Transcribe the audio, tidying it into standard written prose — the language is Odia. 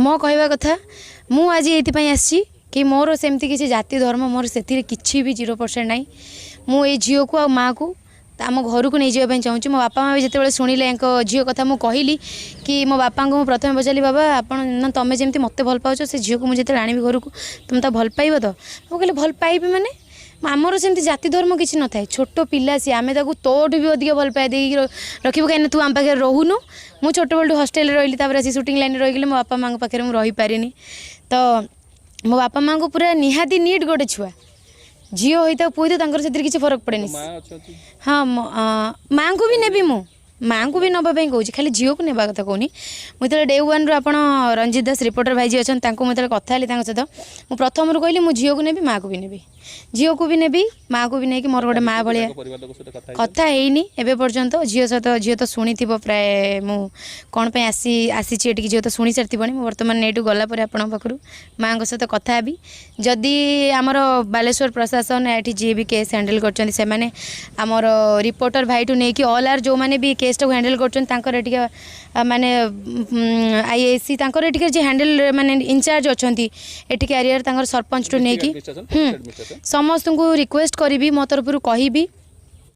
ମୋ କହିବା କଥା, ମୁଁ ଆଜି ଏଇଥିପାଇଁ ଆସିଛି କି ମୋର ସେମିତି କିଛି ଜାତି ଧର୍ମ ମୋର ସେଥିରେ କିଛି ବି 0% ନାହିଁ। ମୁଁ ଏଇ ଝିଅକୁ ଆଉ ମାଆକୁ ଆମ ଘରକୁ ନେଇଯିବା ପାଇଁ ଚାହୁଁଛି। ମୋ ବାପା ମା ବି ଯେତେବେଳେ ଶୁଣିଲେ ୟାଙ୍କ ଝିଅ କଥା, ମୁଁ କହିଲି କି ମୋ ବାପାଙ୍କୁ ମୁଁ ପ୍ରଥମେ ପଚାରିଲି, ବାବା ଆପଣ ନା ତୁମେ ଯେମିତି ମୋତେ ଭଲ ପାଉଛ, ସେ ଝିଅକୁ ମୁଁ ଯେତେବେଳେ ଆଣିବି ଘରକୁ ତୁମେ ତାକୁ ଭଲ ପାଇବ ତ? ମୁଁ କହିଲି, ଭଲ ପାଇବି ମାନେ ଆମର ସେମିତି ଜାତି ଧର୍ମ କିଛି ନଥାଏ। ଛୋଟ ପିଲା ସିଏ, ଆମେ ତାକୁ ତୋଠୁ ବି ଅଧିକ ଭଲ ପାଇବା ଦେଇକି ରଖିବୁ, କାହିଁକିନା ତୁ ଆମ ପାଖରେ ରହୁନୁ। ମୁଁ ଛୋଟବେଳଠୁ ହଷ୍ଟେଲରେ ରହିଲି, ତାପରେ ଆସି ସୁଟିଂ ଲାଇନ୍ରେ ରହିଗଲି। ମୋ ବାପା ମାଆଙ୍କ ପାଖରେ ମୁଁ ରହିପାରିନି। ତ ମୋ ବାପା ମାଆଙ୍କୁ ପୁରା ନିହାତି ନିଡ୍ ଗୋଟେ ଛୁଆ, ଝିଅ ହୋଇଥାଉ ପୁଅ ହୋଇଥାଉ, ତାଙ୍କର ସେଥିରେ କିଛି ଫରକ ପଡ଼େନି। ମା ଅଛନ୍ତି? ହଁ, ମାଆଙ୍କୁ ବି ନେବି। ମୁଁ ମାଆଙ୍କୁ ବି ନେବା ପାଇଁ କହୁଛି, ଖାଲି ଝିଅକୁ ନେବା କଥା କହୁନି। ମୁଁ ଯେତେବେଳେ ଡେ ୱାନ୍ରୁ, ଆପଣ ରଞ୍ଜିତ ଦାସ ରିପୋର୍ଟର ଭାଇ ଯିଏ ଅଛନ୍ତି, ତାଙ୍କୁ ମୁଁ ଯେତେବେଳେ କଥା ହେଲି ତାଙ୍କ ସହିତ, ମୁଁ ପ୍ରଥମରୁ କହିଲି ମୁଁ ଝିଅକୁ ନେବି, ମାଆକୁ ବି ନେବି। ଝିଅକୁ ବି ନେବି, ମାଆକୁ ବି ନେଇକି ମୋର ଗୋଟେ ମା ଭଳିଆ। ତାଙ୍କ ପରିବାର ଲୋକ ସହିତ କଥା ହେଇଛନ୍ତି? କଥା ହେଇନି ଏବେ ପର୍ଯ୍ୟନ୍ତ ଝିଅ ସହିତ। ଝିଅ ତ ଶୁଣିଥିବ ପ୍ରାୟ ମୁଁ କ'ଣ ପାଇଁ ଆସିଛି ଏଠିକି। ଝିଅ ତ ଶୁଣି ସାରିଥିବଣି। ମୁଁ ବର୍ତ୍ତମାନ ଏଇଠୁ ଗଲା ପରେ ଆପଣଙ୍କ ପାଖରୁ ମାଆଙ୍କ ସହିତ କଥା ହେବି। ଯଦି ଆମର ବାଲେଶ୍ୱର ପ୍ରଶାସନ, ଏଠି ଯିଏ ବି କେସ୍ ହ୍ୟାଣ୍ଡେଲ୍ କରୁଛନ୍ତି, ସେମାନେ ଆମର ରିପୋର୍ଟର ଭାଇଠୁ ନେଇକି ଅଲ୍ ଆର୍ ଯେଉଁମାନେ ବି କେସ୍ଟାକୁ ହ୍ୟାଣ୍ଡେଲ୍ କରୁଛନ୍ତି, ତାଙ୍କର ଏଠିକା ମାନେ ଆଇଆଇସି, ତାଙ୍କର ଏଠିକା ଯିଏ ହ୍ୟାଣ୍ଡେଲ୍ ମାନେ ଇନଚାର୍ଜ ଅଛନ୍ତି ଏଠି କ୍ୟାରିୟର, ତାଙ୍କର ସରପଞ୍ଚଠୁ ନେଇକି Administration, administration। ସମସ୍ତଙ୍କୁ ରିକ୍ୱେଷ୍ଟ କରିବି, ମୋ ତରଫରୁ କହିବି।